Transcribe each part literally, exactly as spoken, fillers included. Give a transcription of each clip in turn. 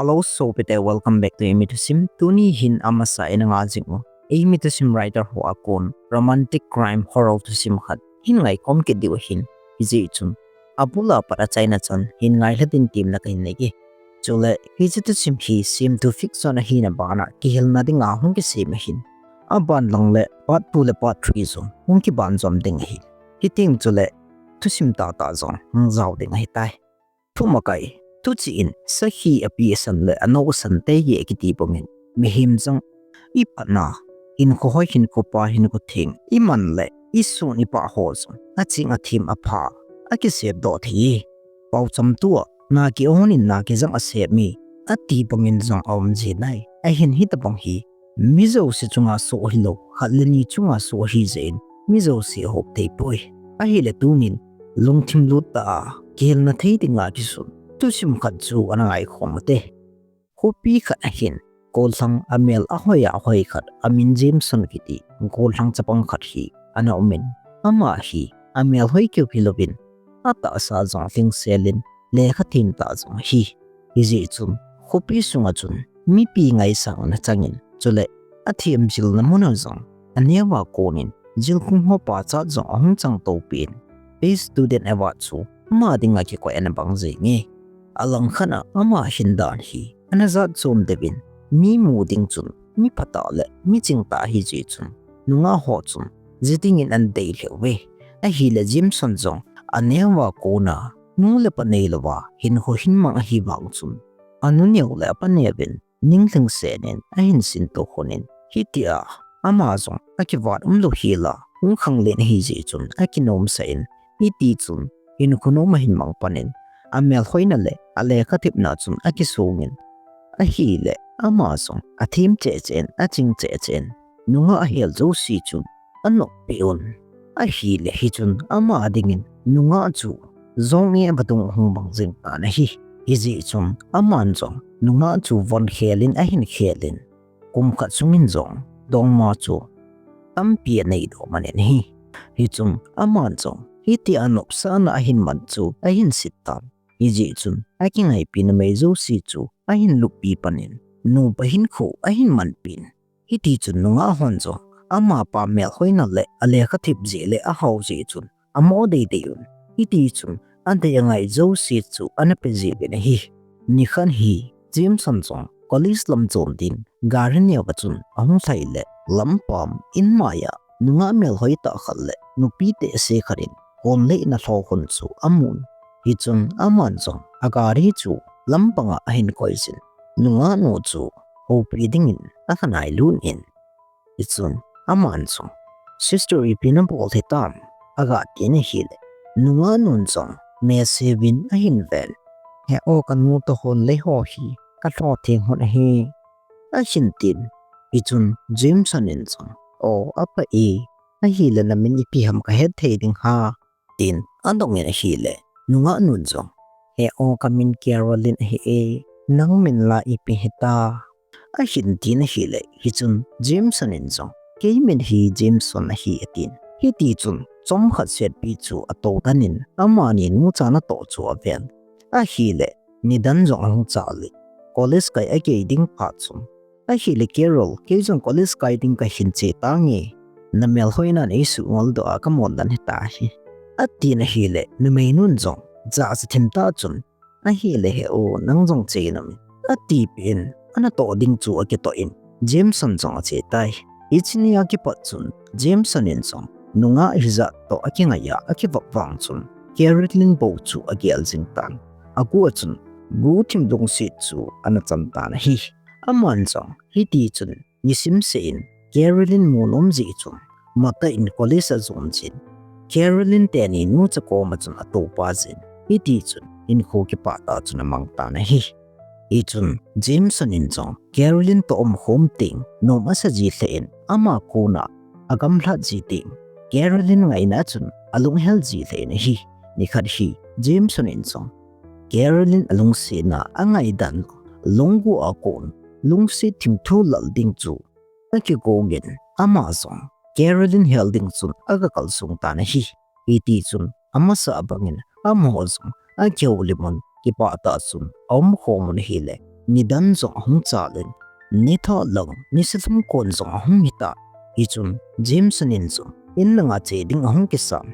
Hello, sopite, welcome back to Eimi Thusim. Tuni hin amasa ina ngai jing u, Eimi Thusim writer ho a kon romantic crime horror thusim khat hin ngaikhom kit diu ahin. Hijeh chun abul a pat achaina chan hin ngailha din temna kahin nei e. Chule hiche thusim hi semthu fiction ahina bana kihilna dinga hung kisem ahin. Aban lang le part two le part three jong hung kiban jom ding ahi. Hiteng chule thusim tahtah jong hung jao ding ahitai. Thumakai, thuchih in sakhi api asan le anou asan tei e kiti bangin, mihem jong iphatna, hinkho hoi, hinkho pha, hinkho theng iman le isun ipah ho jong aching athem apha akisep doh thei e. Paocham tua na ki-on in na kijang asep mi ati bangin jong aum ji nai. Ahin hitabang hi mi jouse chunga soh hilou, khat le ni chunga soh ahi jeh in mi jouse ahop thei poi. Ahile tunin lungthim lut tah a kihilna thei dinga kisun thusim khat chu ana ngaikhom ute. Khopi khat ahin, gollhang amel ahoi ahoi khat amin Jameson kiti gollhang chapang khat hi ana umin, ama hi amel hoi keu hilouvin, atahsa jong lhingsel in lekha them tah jong ahi. Hijeh chun khopi sunga chun mipi ngaisang ana changin, chule athem jilna muna jong aneo a konin jilkhum ho pachat jong ahung chang toupin, Best Student Award chu ama dinga kikoi ana bang jenge. Alangkhat a ama hin dan hi ana jat chom deuvin, mi mu ding chun mi phatah le mi chingtah ahijeh chun nungah ho chun ji dingin ana dei lheh uve. Ahile Jameson jong aneo a kona nu le pa neilouva hinkho hin mang ahi vang chun, anu neo le apa neovin ning lhingsen in ahin sinto lhonin, hitia ama jong akivat umlou hel a hung khanglen ahijeh chun akinomsah in, hitichun hinkho nom ahin mang panin, amel hoina le alekha thepna chun akisongin, ahile ama jong athem cheh cheh in, aching cheh cheh in, nungah ahel jouse chun anop peh un. Ahile hichun ama dingin nungah chu jong e vadung ahung mang jing tan ahi. Hijeh chun aman jong nungah chu von khel in ahin khel in, kum khat sungin jong dongma chu tampi anei doh man in ahi. Hichun aman jong hitia nopsahna ahin man chu ahin set tan. Hijeh chun akingaipi numei jouse chu ahin luppi panin, nupa hinkho ahin manpin, hitichun nungah hon jong amapa mel hoina le alekha thep jeh le ahao jeh chun amo deidei un. Hitichun adei angai jouse chu ana pe jiuvin ahi. Nikhat hi Jameson jong college lam chon din gari neo a chun ahung lhai le, lampam in maiya nungah mel hoitah khat le nupi tehse khat in hon le in alho hun chu amun. Hichun aman jong agari chu lampanga ahin koijin, nungah nu chu houpi dingin akhanai lut in, hichun aman jong, "Sister, ipi nabol hitam?" aga tin ahile, nungah nun jong mese uvin ahin ven, "He o, kanu toh hon le ho hi kalho theng hon ahi," ahin tin. Hichun Jameson in jong, "O, apha e, ahile namin ipi ham kahet thei ding ham?" tin adongin ahile, nungah nun jong, "He o, kamin Carolyn ahi e, nang min la ipi hitam?" ahin tin ahile, hichun Jameson in jong, "Kei min hi Jameson ahi," atin. Hitichun chomkhat setpi chu ato tan in, amani nucha natoh chu aven. Ahile nidan jong ahung chal in, college kai agei ding phat chun, "Ahile Carol, kei jong college kai ding kahin che tange, namel hoina neisuh ngol doh a kamon dan hita hi," atin ahile, numei nun jong jahcha thim tah chun, "Ahile he o, nang jong che in um in," atipeh in, anatoh ding chu akitoh in, Jameson jong ache tai. Hiche nia kipat chun Jameson in jong nungah hijat toh akingaiya akivop vang chun, Carolyn bou chu agel jing tan. Agu a chun guhthim lungset chu ana chan tan ahi. Aman jong hitichun nisim seh in Carolyn mu nom jeh chun, matah in college ajon jin, Carolyn teni nucha koma chun atoupha jin, hitichun hinkho kipah tah chun amang tan ahi. Hichun Jameson in jong Carolyn toh umkhom teng nom asa ji lheh in, ama kona agamlhat ji teng Carolyn ngaina chun alunghel ji lheh in ahi. Nikhat hi Jameson in jong Carolyn alungsetna angaidan, lunggu a kon lungset thimthu lal ding chu akigong in, ama jong Carolyn hel ding chun aga kalsong tan ahi. Hitichun amasa bangin amaho jong akihoulim un, kipah tah chun aumkhom un ahile, nidan jong ahung chal in, nitha lang, nisa thum kon jong ahung hita. Hichun, Jameson in jong, in langa che ding ahung kisan.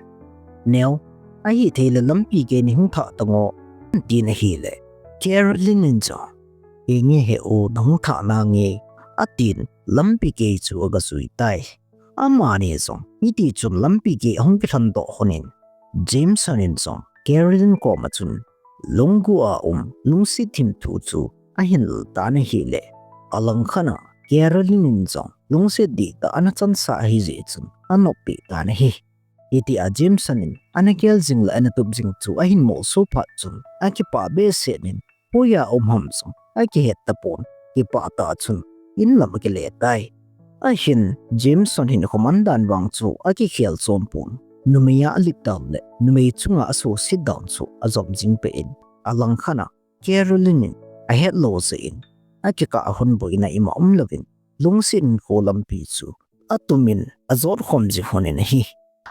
Neo, ahithei le lampi gei nei hung thah tan o, atin ahile. Carolyn in jong, Henge he u, nahung thah nange, atin, lampi gei chu aga jui tai. Amani jong, hiti chun lampi gei ahung kilhon doh lhonin, Jameson in jong, Carolyn koma chun, lunggu a um, lungset thim thu chu, ahin lal tan ahile. Alangkhat a, Carolyn in jong, lungset dihtah ana chansa ahi jeh chun, anop peh tan ahi. Hitia Jameson in, ana gel jing le ana tup jing chu, ahin molso phat chun, akipah behseh in, hoiya um ham jong, akihet tapon, kipah tah chun, in lam akile tai. Ahin, Jameson hin khoman dan vang chu, akikhel chom pon. Numei a alit dan le, numei chunga asuhset dan chu, ajom jing peh in. Alangkhat a, Carolyn in, ahet lou jeh in, akikah a hon boina ima um louvin, lungset in kho lampi chu, atumin, ajot khom jing lhonin ahi.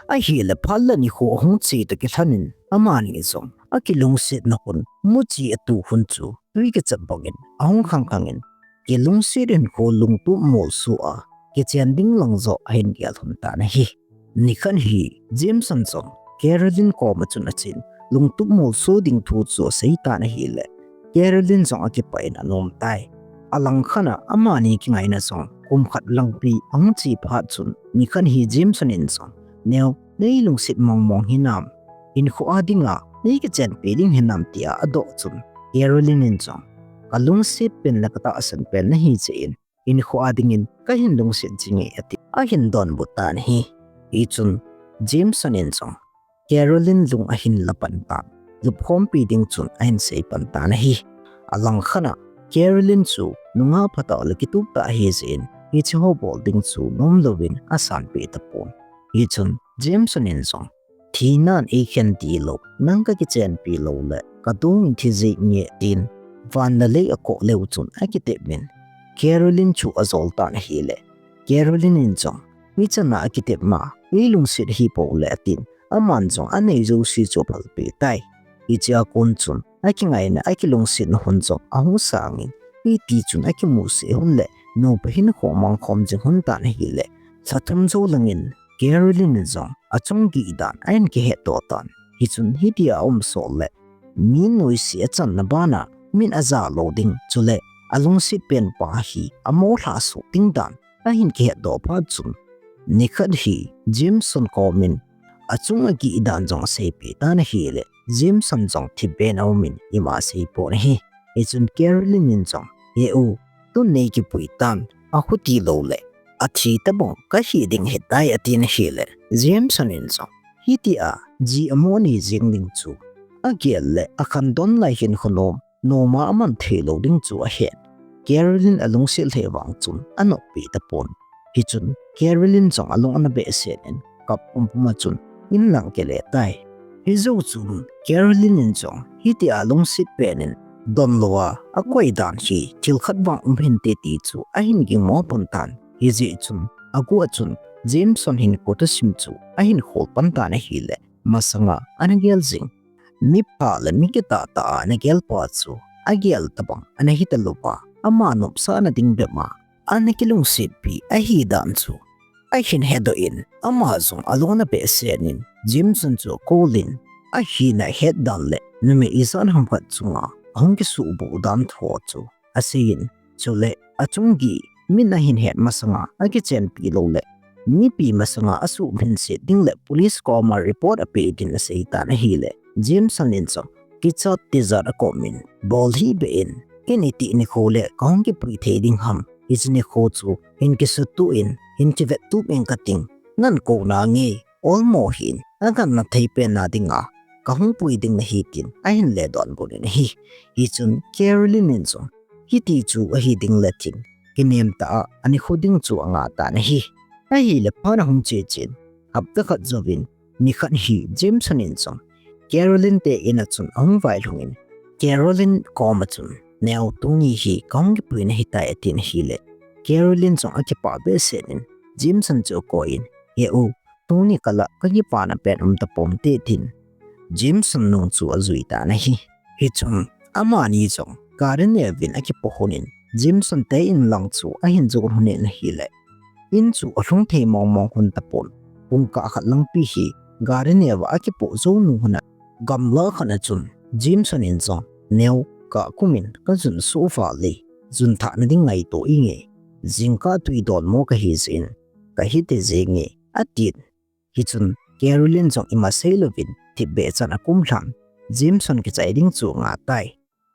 Ahile phat le nikho ahung che toh kilhonin, amani jong, akilungsetna hun, muchi atu hun chu, tui kichep bangin, ahung khang khangin, kilungset in kho lungtup molso a, kichen ding lang joh ahin gel lhon tan ahi. Nikhat hi, Jameson jong, Carolyn koma chun achen, lungtup molso ding thu chu asei tan ahile. Carolyn jong akipah in anom tai. Alangkhat a, amani kingaina jong, kum khat langpi, ahung che phat chun, nikhat hi Jameson in jong, Neo, nei lungset mong mong hinam. Hinkho a dinga, nei kichenpi ding hinam tia adoh chun, Carolyn in jong, kalungset pen le katahsan pen nahi jeh in, hinkho a dingin, kahin lungset jinge ati, ahin donbut tan ahi. Hichun, Jameson in jong, Carolyn lung ahin la pan tan, lupkhompi ding chun ahin sei pan tan ahi. Alangkhat a, Carolyn chu nungah phatah le kitup tah ahi jeh in, hiche ho bol ding chu nom louvin asanpeh tapon. Hichun, Jameson in jong, thinan eikhen tilou, nang kakichenpi lou le, kadongin thi jeng nge tin, van le lei akoh leu chun akitep in, Carolyn chu ajol tan ahile. Carolyn in jong, hichan a akitep ma, eilungset hipou le atin, aman jong anei jouse chu aphalpeh tai. Hichea kon chun, akingaina, akilungsetna hun jong ahung sangin, hiti chun akimuseh hun le, nupa hinkho mangkhom jing hun tan ahile, lha thum jou langin, Carolyn in jong, achung gih dan, ahin kihetdoh tan. Hichun hitia aum sot le, mi noise achanna bana, min aja lou ding, chule, alungset pen pa hi, amolha soh ding dan, ahin kihetdoh phat chun, nikhat hi, Jameson komin, achung agih dan jong aseipeh tan ahile, Jameson jong thiben aumin, ima aseipon ahi. Hichun Carolyn in jong, he u, tun neikipui tan, akhuti lou le, athi tabang kahi ding ahitai atin ahile, Jameson in jong, hitia, ji amo anei jeng ding chu, agel le, akhandon lai hin kho nom, noma aman theilou ding chu ahen. Carolyn alungset lheh vang chun, anop peh tapon. Hichun, Carolyn jong alung ana behseh in, kap pumpum a chun, in lang akile tai. Hijou chun, Carolyn in jong, hitia lungset pen in, donlouva, akoi dan hi, thil khat vang um hinte ti chu, ahin gingmo pan tan. Hijeh chun, aguh a chun, Jameson hinkho thusim chu, ahin khol pan tan ahile, masanga, ana gel jing. Mipha le mi kitah tah a ana gel pa chu, agel tabang, ana hita louva, ama nopsahna ding bep a, ana kilungsetpi, ahi dan chu. Ahin hedoh in, ama jong alung ana behseh in, Jameson chu akouvin, ahina ahet dan le, numei ijat ham khat chunga, ahung kisuhbuh dan tho chu, aseiyin, chule, achung gih, min ahin het masanga, akichenpi lou le, mipi masanga asuh lhinset ding le, police koma report apeh din asei tan ahile, Jameson in jong, kichat tijat akomin, bol hih beh in, in itih nikho le, kahung kipui thei ding ham, hiche nikho chu, hin kisutup in, hin kivettup in kating, nang kou nange, olmo hih in, aganna thei pen na dinga, kahung pui ding nahi tin, ahin le donbut in ahi. Hichun, Carolyn in jong, hiti chu ahi ding le tin, kinem tah a, anikho ding chu anga tan ahi. Ahile phat ahung che chen, hapta khat jouvin, nikhat hi Jameson in jong, Carolyn te in a chun ahung vailhungin, Carolyn koma chun, neo tuni hi kahung kipui nahitai atin ahile, Carolyn jong akipah behseh in, Jameson chu akoiyin, he u, tuni kal a kakipana pen um taponte tin, Jameson nung chu ajui tan ahi. Hichun, amani jong, gari neuvin akipoh lhonin, Jameson te in lang chu ahin jon lhonin ahile, in chu alhung thei mong mong lhon tapon. Pung kah khat langpi hi gari neuva akipoh jou nung lhona, gamla khat a chun Jameson in jong, "Neo, kakum in, kajun suh vale, jun thah nading ngaito inge, jingkah tui donmo kahi jeh in, kahi te jenge," atin. Hichun Carolyn jong ima seilouvin thipbeh chan akum lhan, Jameson kichai ding chu anga tai.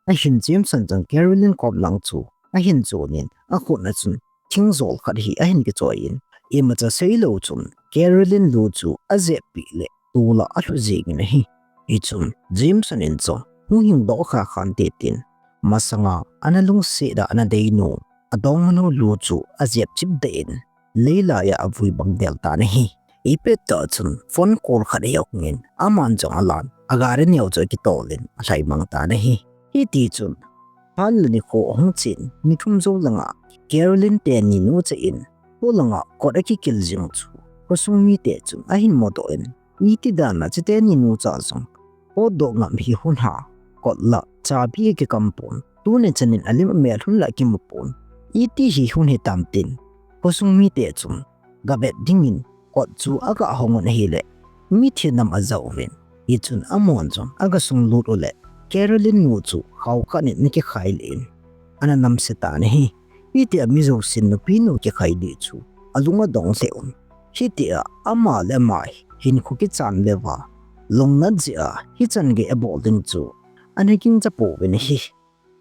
Ahin Jameson jong Carolyn kom lang chu ahin jonin, akhut a chun thingjol khat hi ahin kichoi in, imacha seilou chun Carolyn lu chu ajep peh le tol a alhu jengin ahi. Hichun Jameson in jong, "Hung hing doh kha khante," tin, masanga ana lungset a ana deinu, adongmanu lu chu ajep chip deh in, leilai a avui bang del tan ahi. Ipettah chun phone call khat ahung in, aman jong alan, agari neo chu akitol in alhai mang tan ahi. Hitichun, phat le nikho ahung chen, ni thum jou langa Carolyn teni nu chah in, kho langa kot akikil jing chu khosung mite chun ahin mudoh in, iti dan a chuteni nu chah jong potdoh ngam hih un ham, kot la chabi akikam pon, tuni chan in alim amel lhon la akimu pon, iti hih un hitam tin, khosung mite chun gavet dingin kot chu agahong un ahile, mithi nam ajauvin. Hichun amun jong agasung lut uleh, Carolyn nu chu khao khat in ana kikhai lih in, ana namse tan ahi. Hitia mi jousen nupi nu kikhai lih chu alung adong lheh un. Hitia ama le ama hinkho kichan leuva, lungnat jeh a hichan gei abol ding chu ana gingcha pouvin ahi.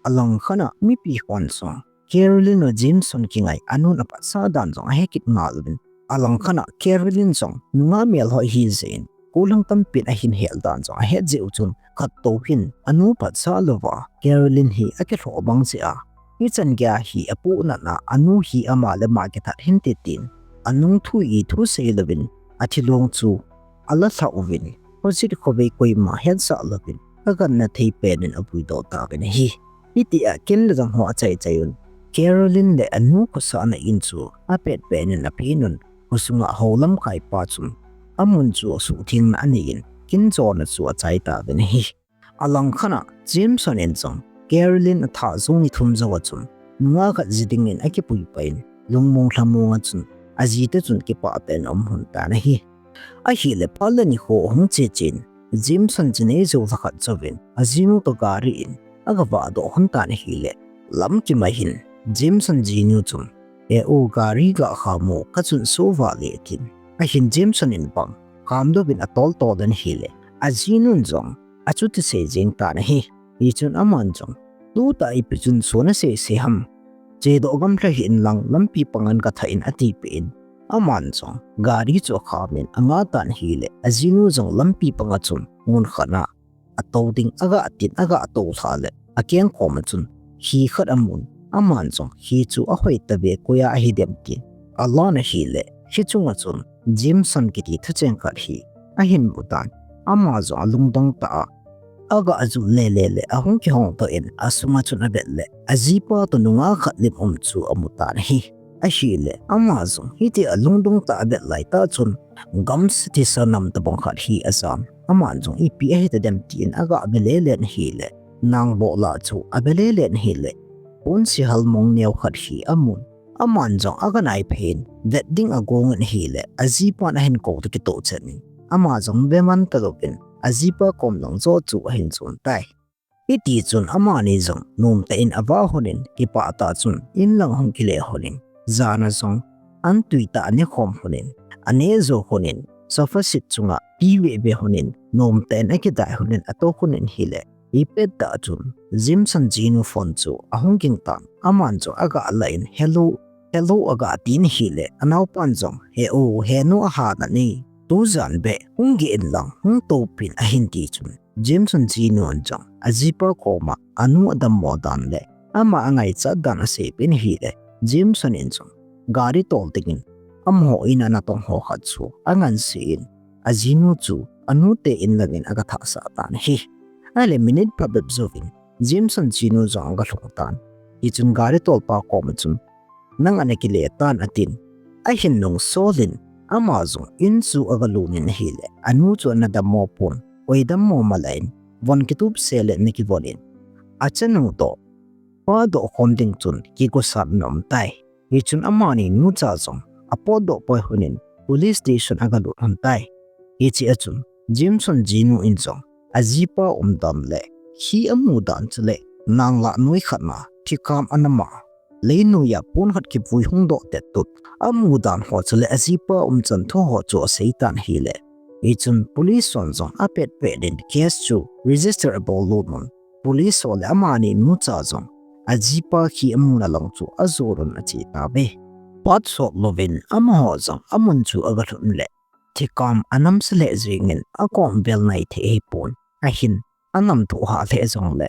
Alangkhat a mipi hon jong Carolyn le Jameson kingai anun aphatsah dan jong ahe kit ngal uvin. Alangkhat a Carolyn jong nungah melhoi ahi jeh in, gollhang tampin ahin hel dan jong ahet jeh u chun, khat tou hin anu phatsah louva Carolyn hi akilhoh bang jeh a, hichan geiya hi apohnat a anu hi ama le ama kithat hinte tin, anung thu ithu seilouvin, athilong chu alah lhah uvin, khojet khovei koima hetsah louvin, agangna thei pen in apuidoh tauvin ahi. Hitia kin le jang ho achai chai un, Carolyn le anu khosahna in chu apet pen in aphin un, khosunga hou lamkaipa chun amun chu asuhthengna anei in, kin jona chu achai tauvin ahi. Alangkhat a Jameson in jong Carolyn atha jou ni thum jou a chun, nungah khat ji dingin akipui paiyin, lungmong lhamong a chun, ajite chun kipah tah in aum lhon tan ahi. Ahile phat le nikho ahung che chen, Jameson ji nei jou lhakhat jouvin, ajinu toh gari in agavah doh lhon tan ahile, lamkim a hin Jameson jinu chun, "E u, gari gah kham o, kachun suh vale," atin. Ahin Jameson in bang khamdoh in atol tol in ahile, ajinun jong achuti sei jeng tan ahi. Hichun aman jong, "Tuta ipi chun so nasei sei ham? Chedoh gamlha hih in lang, lampi panga kathah in," atipeh in, aman jong gari chu akham in angah tan ahile, ajinu jong lampi panga chun mun khat a atou ding agah tin, agah tou lhah le, akeng koma chun khi khat amun, aman jong khi chu ahoi tave, koiya ahidem tin alan ahile, hichunga chun Jameson kiti thucheng khat hi ahin mu tan. Ama jong alungdong tah a, agah jut lele le, ahung kihong toh in, asunga chun avet le, ajipa toh nungah khat lim um chu amu tan ahi. Ahile, ama jong hitia alungdong tah a avet laitah chun, gamsa thisa nam tobang khat hi ajan. Aman jong ipi ahitadem tin agah ve lele in ahile, nang bohla chu ave lele in ahile, ponsi halmong neo khat hi amun. Aman jong aganai phen, vet ding agong in ahile, ajipan ahin kou toh kitoh chen in, ama jong ve man talouvin, ajipa kom lang joh chu ahin jon tai. Hitichun amani jong nomtah in avah lhonin, kipah tah chun in lang ahung kile lhonin, jana jong an tui tah a anekhom lhonin, aneh jou lhonin, sofa seat chunga TV ve ve lhonin, nomtah in akidai lhonin, atou lhonin ahile, ipettah chun Jameson jinu phone chu ahung ging tan, aman chu agah lah in, "Hello, hello," agah tin ahile, anaopan jong, "He u, henu, ahat nani? Tujan beh hung geh in lang, hung toupin," ahin ti chun, Jameson jinun jong ajipa koma anu adammo dan le ama angaichat dan aseipeh in ahile, Jameson in jong gari tol dingin amaho in a natong ho khat chu angansei in, ajinu chu anute in langin agathahsah tan ahi. Ahile minute phabep jouvin Jameson jinu jong agalhung tan. Hichun gari tolpa koma chun, "Nang ana kile tan," atin. Ahin nungsol in, ama jong in chu agalut in ahile, anu chu ana dammo pon, koi dammo malah in, von kitup seh le ana kivon in, achanu toh Pahdoh khom ding chun kigosatna aum tai. Hichun amani nucha jong apotdoh poi lhonin police station agalut lhon tai. Hiche a chun Jameson jinu in jong ajipa umdan le khi amudan chule nanglah noi khat na thikam anam a leinoiya pon khat kivui hung doh tettut amudan ho chule ajipa umchan thu ho chu aseitan ahile, hichun police hon jong apetpet in case chu register abol lut un, police ho le amani nucha jong ajipa khi amuna lang chu ajon un ache tauve. Phat sot louvin amaho jong amun chu agalhun le thikam anamsa lheh jengin akom bel nai thei ahipon, ahin anam thoh hah lheh jongle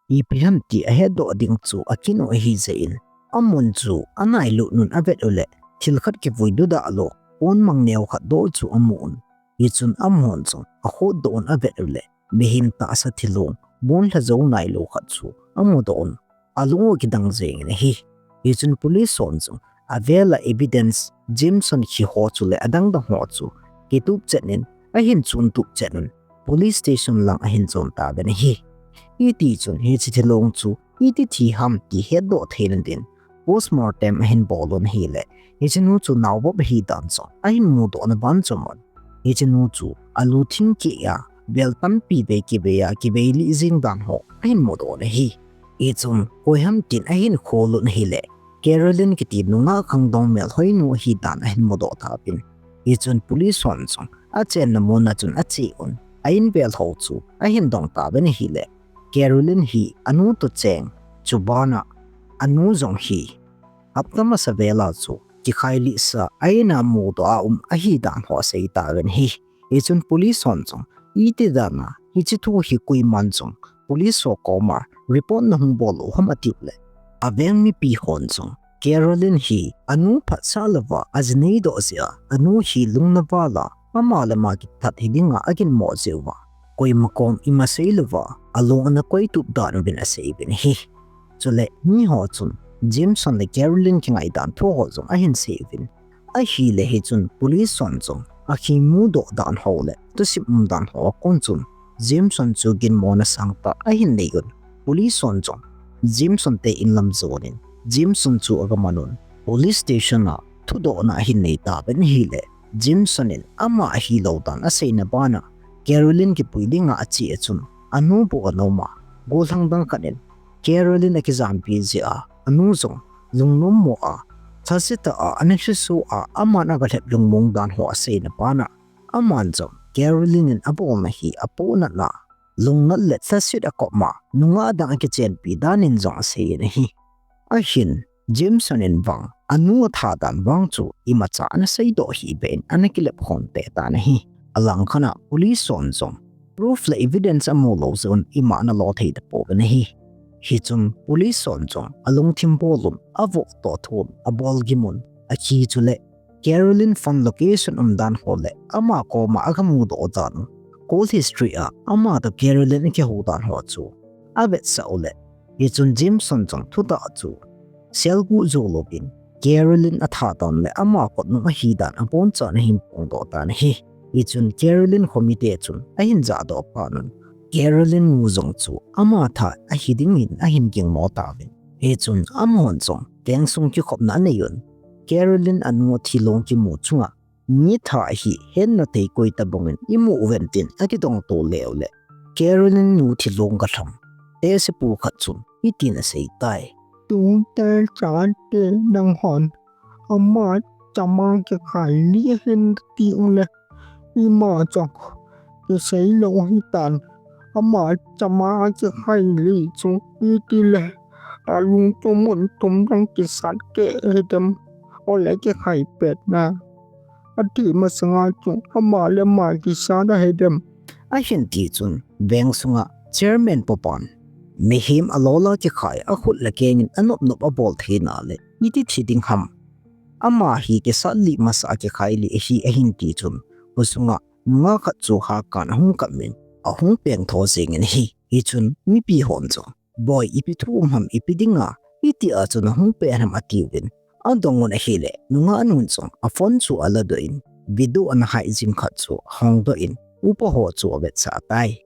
ipi ham ti ahetdoh ding chu akin u ahijeh in, amun chu anailut un avet ule thil khat kivui dudah lou pon mang neo khat doh chu amun, hichun amahon jong akhutdoh un avet ule mihem tahsa thilong bonlha jou nailou khat chu amudoh un, alung u akidang jengin ahi. Hichun police hon jong avela evidence Jameson khi ho chule adangdang ho chu kitup chet in ahin chuntup chet un police station lang ahin jon tauvin ahi. Hitichun hiche thilong chu iti thi ham ti hetdoh theina din postmortem ahin bol un ahile, hiche nu chu naovop ahidan jong ahin mudoh na banjom un, hiche nu chu alu thing keh a bel tampi vei kivei a kivei lih jeng dan ho ahin mudoh un ahi. Hichun koiham tin ahin khol un ahile, Carolyn kiti nungah khangdong melhoinu ahidan ahin mudoh tauvin, hichun police hon jong achenna muna chun ache un, a-in vel ho chu ahin dong tauvin ahile, Carolyn hi anu toh cheng, chubana anu jong hi hapta masa vela chu kikhailih sa a-in a mudoh a um ahidan ho asei tauvin ahi. Hichun police hon jong iti dana hiche thu hi koiman jong police ho koma report nahung bol u ham atiule, aveng mipi hon jong Carolyn hi anu phatsah louva ajinei doh jeh a anu hi lungna vala ama le ama kithat hidinga aginmo jeh uva koima kom ima sei louva alung ana koitup dan uvin asei uvin ahi. Chule miho chun Jameson le Carolyn kingaidan thu ho jong ahin sei uvin, ahile hichun police hon jong akhi mudoh dan ho le thusim umdan ho akon chun Jameson chu ginmona sangtah ahin nei un, police hon jong Jameson te in lam jonin Jameson chu agaman un police station a thudohna ahin nei tauvin ahile, Jameson in ama ahilou dan aseina bana Carolyn kipui dinga ache a chun anu bou ana um a, gollhang dang khat in Carolyn akijampi jeh a anu jong lungnommo a, thase tah a ana lhuso a aman agalhep lungmong dan ho aseina bana, aman jong Carolyn in abolna hi apohnat a lungnat le lhaset akop ma nungah dang akichenpi danin jong asei in ahi. Ahin Jameson in vang anu atha dan vang chu imacha ana seidoh hih beh in ana kilep khom teh tan ahi. Alangkhat a police hon jong proof le evidence amu lou jeh un ima ana lo thei tapouvin ahi. Hichun police hon jong alungthim bol un, avoh toh thon, abolgim un, akhi chule Carolyn phone location umdan ho le ama koma agamudoh dan u, call history a ama toh Carolyn akihou dan ho chu avetsah ule, hichun Jameson jong thutah chu selguh jou louvin Carolyn atha dan le ama khutnung ahidan abonchan ahin phongdoh tan ahi. Hichun Carolyn khomite chun ahin jahdoh phat un, Carolyn nu jong chu ama tha ahi dingin ahin gingmo tauvin, hichun amahon jong vengsung kikhopna anei un, Carolyn anu thilong kimu chunga mi tha ahi henna thei koi tobangin imu uvem tin akidongto leu le, Carolyn nu thilong galhang tehsepu khat chun hitin asei tai. Tute chate, nanghon ama chama kikhai lih ahin ti ule, ima chang kisei lou hitan. Ama chama kikhai lih chu itile alungthim mun thum dang kisat keh hidem, ole kikhai petna ati masanga chu ama le ama kisat ahidem, ahin ti chun vengsunga chairman popan mihem alol a kikhai akhut le kengin anopnop abol theina le iti thi ding ham. Ama hi kisat lih masa a kikhai lih ahi ahin ti chun khosunga nungah khat chu hakan ahung kamin ahung pengtho jengin ahi. Hichun mipi hon jong, Boi, ipi thu um ham, ipi dinga hitia chu nahung pen ham atiuvin, adong un ahile nungah nun jong aphone chu aladoh in video ana haijing khat chu ahongdoh in upa ho chu avetsah tai.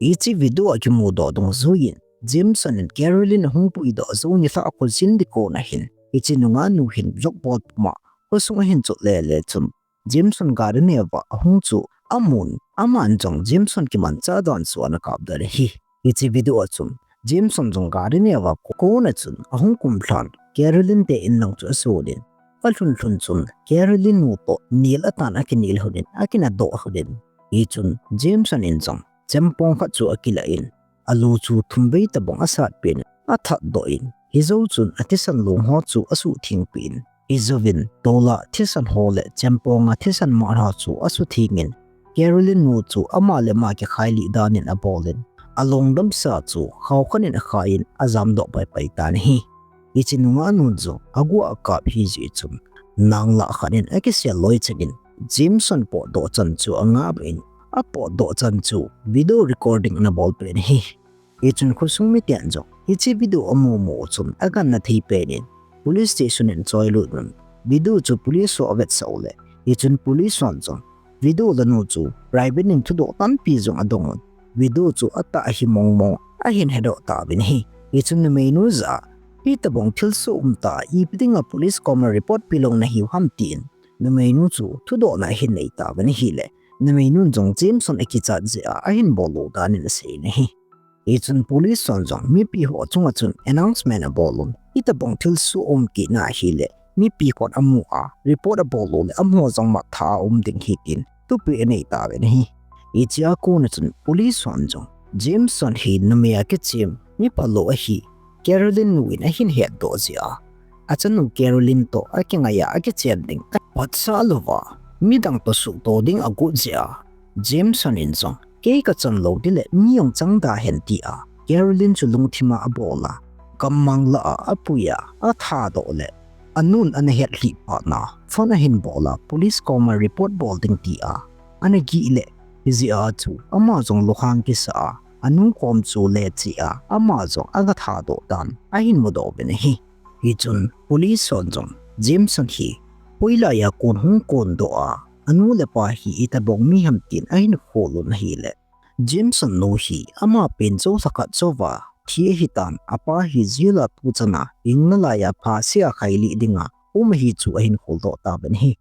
Hiche video a kimudoh dungjuiyin Jameson in Carolyn ahung puidoh jou nilhah a khojin ding kon ahin, hiche nungah nu hin vlog bol puma khosung ahin chot lele chun, Jameson gari neo a ahung chu amun, aman jong Jameson kimanchah dan chu ana kap dan ahi. Hiche video a chun Jameson jong gari neo a kon a chun ahung kumlhan, Carolyn te in lang chu asonin, alhun lhun chun Carolyn nu toh nil atan akinil lhonin, akinadoh lhonin. Hichun Jameson in jong chempong khat chu akilah in, alu chu thumvei tabang asatpeh in, athatdoh in, hijou chun athisan long ho chu asuthengpeh in, hijouvin tola thisan ho le chempong a thisan man ho chu asuthengin, Carolyn nu chu ama le ama kikhailih danin abolin, along damsa chu khao khat in akhai in ajamdoh paipai tan ahi. Hiche nungah nun jong aguh a akap ahi jeh chun, nanglah khat in akisel loi chengin, Jameson potdoh chan chu angah in, apotdoh chan chu video recording ana bolpeh in ahi. Hichun khosung miten jong hiche video amu mu chun agangna thei pen in, police station in achoilut un, video chu police ho avetsah uleh, hichun police hon jong video lanu chu private in thudoh tampi jong adong un, video chu atah ahi mong mong ahin hedoh tauvin ahi. Hichun numeinu jah a, hitobang thilsoh umtah a ipi dinga police koma report pelou nahiu ham tin, numeinu chu thudohna ahin nei tauvin ahileh, numeinun jong Jameson akichat jeh a ahin bol lou danin aseiyin ahi. Hichun police hon jong mipi ho chunga chun announcement abol un, hitobang thilsoh aum kit na ahileh, mipi hon amu a report abol uleh amaho jong matthah a um ding ahi tin thupeh anei tauvin ahi. Hichea kona chun police hon jong Jameson hi numei a kichem miphalou ahi, Carolyn nu in ahin hetdoh jeh a, achanu Carolyn toh akingai a akichen ding aphatsah louva, midang toh suhto ding agot jeh a, Jameson in jong, kei kachan lou ding leh mi jong chang da hen tia, Carolyn chu lungthim a abol a, gammang lah a apui a, athadoh leh, anun ana hetlhih phat na, phone ahin bol a, police koma report bol ding tia, ana gih leh, hijeh a chu, ama jong lunghang kisa a, anu kom chu le cheh a, ama jong aga thadoh dan ahin mudoh uvin ahi. Hichun police hon jong Jameson hi hoilai a kon hung kondoh a, anu le apa hi itobang mi ham tin ahin khol un ahileh, Jameson nu hi ama pen jou lhakhat jouva thi ahitan, apa hi jail a tuchan a hing nalai a phatseh a khailih dinga um ahi chu ahin kholdoh tauvin ahi.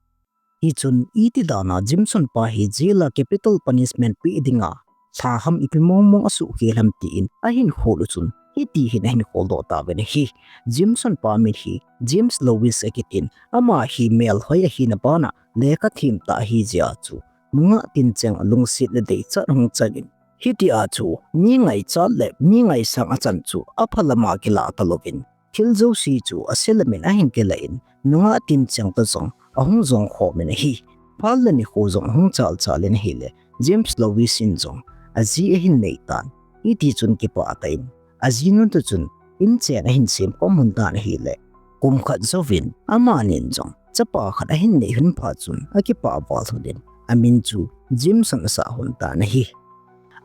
Hichun iti dan a Jameson pa hi jail a capital punishment peh dinga lha ham ipi mong mong asuhkhel ham tin ahin khol u chun, hiti hin ahin kholdoh tauvin ahi. Jameson pa min hi James Lewis akitin, ama hi melhoi ahina bana lekha themtah ahi jeh a chu, nungah tincheng a lungset le deichat hung changin, hitia chu mi ngaichat le mi ngaisang achan chu apha lama kilah talouvin, thil jouse chu ase lamin ahin kilah in, nungah tincheng toh jong ahung jong khomin ahi. Phat le nikho jong ahung chalchal in ahileh, James Lewis in jong aji ahin neitan, hitichun kipah tah in ajinu toh chun inchen ahin semkhom un tan ahileh, kum khat jouvin amanin jong chapa khat ahin nei lhon phat chun akipah val lhonin, amin chu Jameson asah lhon tan ahi.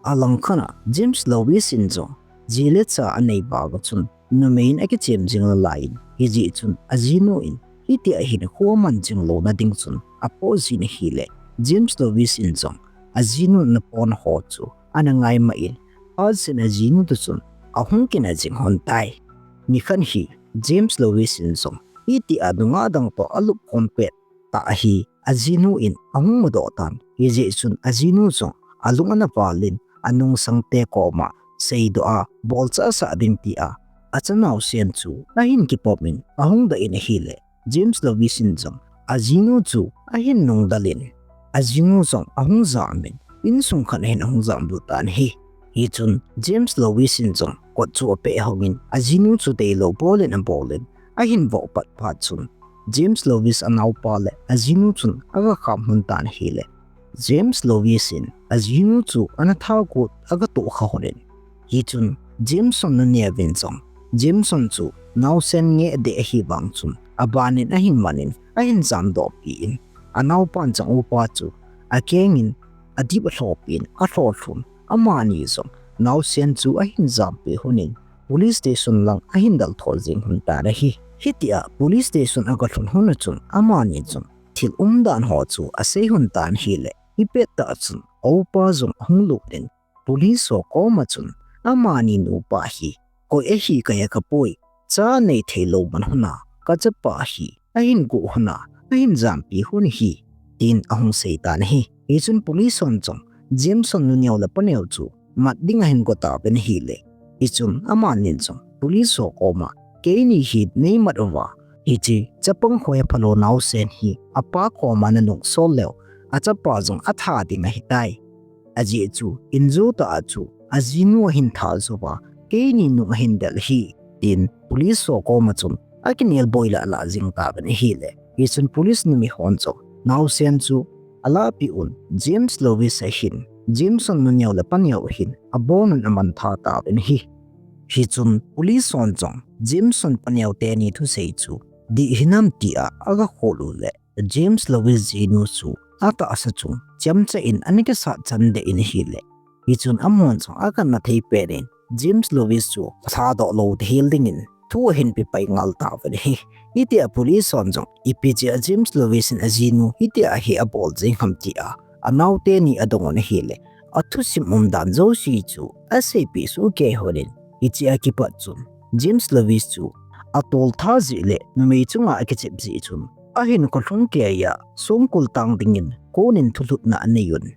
Alangkhat a James Lewis in jong ji le cha anei vang chun numei in akichem jing nalai in, hijeh chun ajinu in hitia hinkho aman jing louna ding chun apoh jin ahileh, James Lewis in jong ajinu napona ho chu ana ngaimah in, phat seh in ajinu toh chun ahung kina jing lhon tai. Nikhat hi James Lewis in jong hitia nungah dang toh alupkhom pettah hi ajinu in ahung mudoh tan, hijeh chun ajinu jong alung ana val in, anungsangte koma seidoh a bolchah asah ding tia achanaosen chu ahin kipom in ahung doh in ahileh, James Lewis in jong ajinu chu ahin nungdal in, ajinu jong ahung jam in, insung khat ahin ahung jamlut tan ahi. Hichun James Lewis in jong kot chu apeh hongin, ajinu chu deilou bol in abol in, ahin voh pat phat chun, James Lewis anaopa le ajinu chun aga kham lhon tan ahileh, James Lewis in ajinu chu ana thagot aga tohkha lhonin, hichun Jameson naneo vin jong Jameson chu naosen ngeh deh ahivang chun abanin ahin manin ahin jamdohpeh in, anaopan jong upa chu akengin adip alhopeh in alholhun, amani jong naosen chu ahin jampeh lhonin, police station lang ahin dalthol jing lhon tan ahi. Hitia police station aga lhun lhon a chun amani chun thil umdan ho chu asei lhon tan ahileh, hipettah chun aupa jong ahung lut in, police ho koma chun amani nupa hi koi ahi kajah kapoi, cha nei thei lou man hon a, kachapa hi ahin gu hon a, ahin jampi hon hi, tin ahung sei tan ahi. Hichun police hon jong Jameson nu neo le pa neo chu mat ding ahin go tauvin ahile, hichun amanin jong police ho koma, keini hi nei mat uva, hiche chapang hoi aphalou naosen hi apa koma nanung sol leu, achapa jong atha ding ahitai. Ajeh chu injo tah a chu ajinu ahin tha jouva, keini nung ahin del ahi, tin police ho koma chun akinel boi lah lah jing tauvin ahile, hichun police numei hon jong naosen chu alahpeh un, James Lewis ahin Jameson nu neo le pa neo ahin abon un aman tha tauvin ahi. Hichun police hon jong Jameson pa neo teni thusei chu dih hinam tia aga khol u le, James Lewis jinu chu atahsa chung chemcha in ana kisat chan deh in ahile, hichun amahon jong akanna thei pen in James Lewis chu athadoh lou ding hel dingin thu ahin pe pai ngal tauvin ahi. Hitia police hon jong ipi jeh a James Lewis in ajinu hitia hi abol jing ham tia anao teni adong un ahile, athusim umdan jouse chu aseipeh sohkei hon in, hiche a kipat chun James Lewis chu atoltha jeh le numei chunga akichep jeh chun ahinkho lhung keiya songkul tang dingin kon in thulhutna anei un.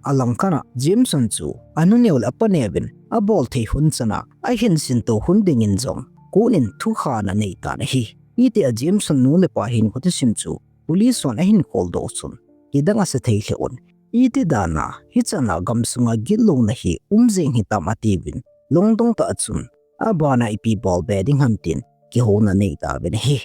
Alangkhat a Jameson chu anu neo le apa neovin abol thei hon chan a ahin sinto hon dingin jong kon in thukhang anei tan ahi. Hitia Jameson nu le pa hinkho thusim chu police hon ahin kholdoh chun kidang asa thei lheh un, iti dan a hichan a gamsunga gitlouna hi um jing hitam atiuvin, lungdong tah chun abana ipi bol be ding ham tin kihouna anei tauvin ahi.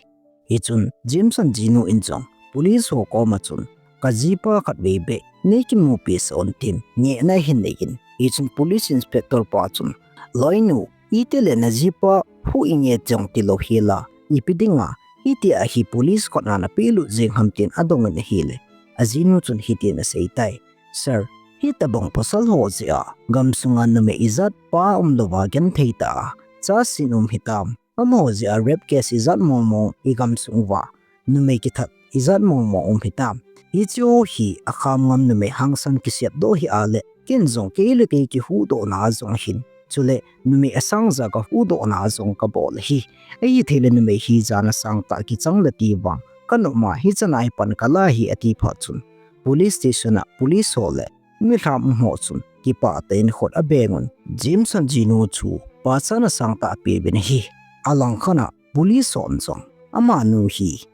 Hichun Jameson jinu in jong police ho koma chun, kajipa khatvei beh nei kimupi sah un tin ngehna ahin nei in, hichun police inspector pa chun, loinu, itile najipa huhhing e jong tilou hel a, ipi dinga hitia hi police khut a napehlut jing ham tin adong in ahile, ajinu chun hitin asei tai, Sir, hitobang pasal ho jeh a gamsunga numei ijat pa umlouva genthei tah a chasin um hitam, amaho jeh a rape case ijat mong mong igamsung uva numei kithat ijat mong mong um hitam. Hicheho hi akham ngam numei hangsan kisepdoh hi a le, ken jong kei le kei kihuhdohna a jong ahin, chule numei asang ja kahuhdohna a jong kabol ahi. Ahithei le numei hi jana sangtah kichang le ti vang kanom a hichan a hi pan kala ahi, ati phat chun police station a police ho le milham um ho chun kipah tah in khut abeng un, Jameson jinu chu pachatna sangtah apeuvin ahi. Alangkhat a police hon jong amanu hi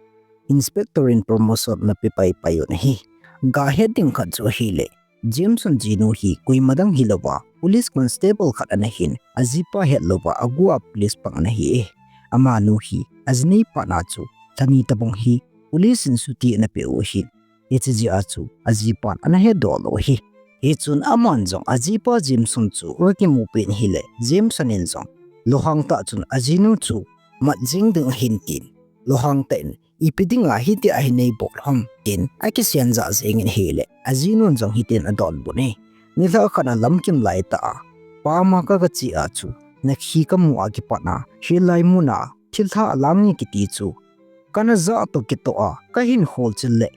inspector in promotion ana pe pai pai un ahi. Gahet ding khat chu ahile, Jameson jinu hi koima dang hilouva police constable khat ana hin, ajipa hetlouva agu a police pang ana hi e. Amanu hi ajinei phat na chu lha ni tobang hi police in chuti ana peh u ahin, hiche jeh a chu ajipan ana hetdoh lou ahi. Hichun aman jong ajipa Jameson chu akimupi in ahile, Jameson in jong lunghang tah chun ajinu chu mat jing ding ahin tin, lunghang tah in ipi dinga hitia hi neibol ham tin akisen jah jeng in ahile, ajinun jong hitin adonbut e, nilhah khat a lamkim laitah a pam a kagache a chu nakhi kamu a kipat a hilai mun a thilha alang e kiti chu kana jah toh kitoh a kahin kholchil le,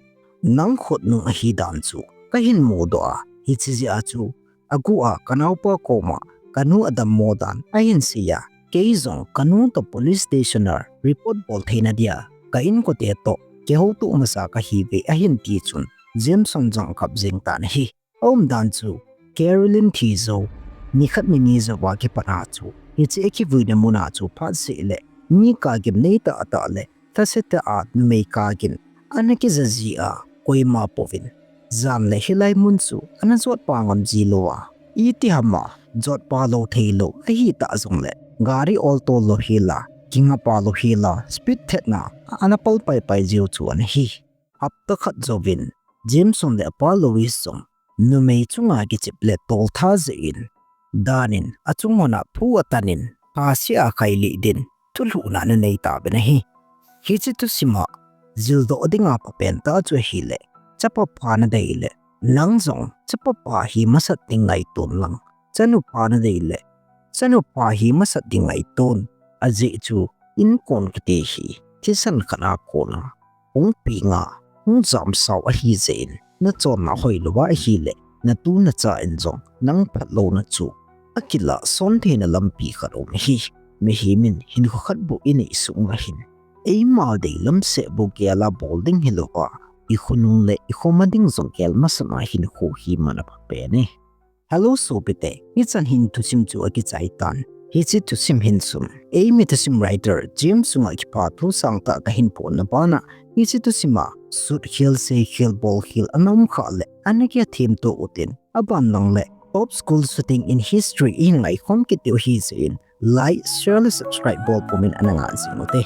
nang khutnung ahidan chu kahin mudoh a, hiche jeh a chu agu a kanaopa koma kanu adammo dan ahin sei a, kei jong kanu toh police station a report bol theina dia ka inkote toh kihoutoh masa kahiuve ahin ti chun, Jameson jong akap jeng tan ahi. Aumdan chu Carolyn thi jou, nikhat nini jouva kipat a chu hiche akivuina mun a chu phatseh le mi kagim nei tahtah le lhase tah a numei kagim ana kija ji a, koima pouvin jan le hilai mun chu ana jotpa ngam ji louva, itiham a jotpa lou theilou ahitah jongle gari olto lou hel a, kingapa lou hel a, speed thetna ana pal paipai jiu chu ana hi. Hapta khat jouvin Jameson le apa Lewis jong numei chunga kichep le toltha jeh in, dan in achung hon a phu atan in, phasia khailih din thulhuhna ana nei tauvin ahi. Hiche thusim a jildoh dinga phapen tah chu ahile, chapa pha nadei le, nang jong chapa pha hi masat ding ngaiton lang, chanu pha nadei le, chanu pha hi masat ding ngaiton. Ajeh chu, inkon kiti hi thisan khat a kona hung peng a hung jamsau ahijeh in, nachonna hoilouva ahile, natu nacha in jong nang phatlouna chu akilah son theina lampi khat um ahi. Mihem in hinkho khat bou inei sung a hin, eima deilam seh bou gel a bol ding hilouva, ikhonung le ikhoma ding jong gel masat a hinkho hi man apha pen e. Hello sopite, hichan hin thusim chu akichai tan. Hiche thusim hin chun, eimi thusim writer James chunga kipathu sangtah kahin phonna bana, hiche thusim a shoot khel, sei khel, bol khel ana um khah le ana kihethem to utin, aban lang le top school shooting in history ihin ngaikhom kit diu ahi jeh in, like, share le subscribe bol pumin ana ngah jing ute.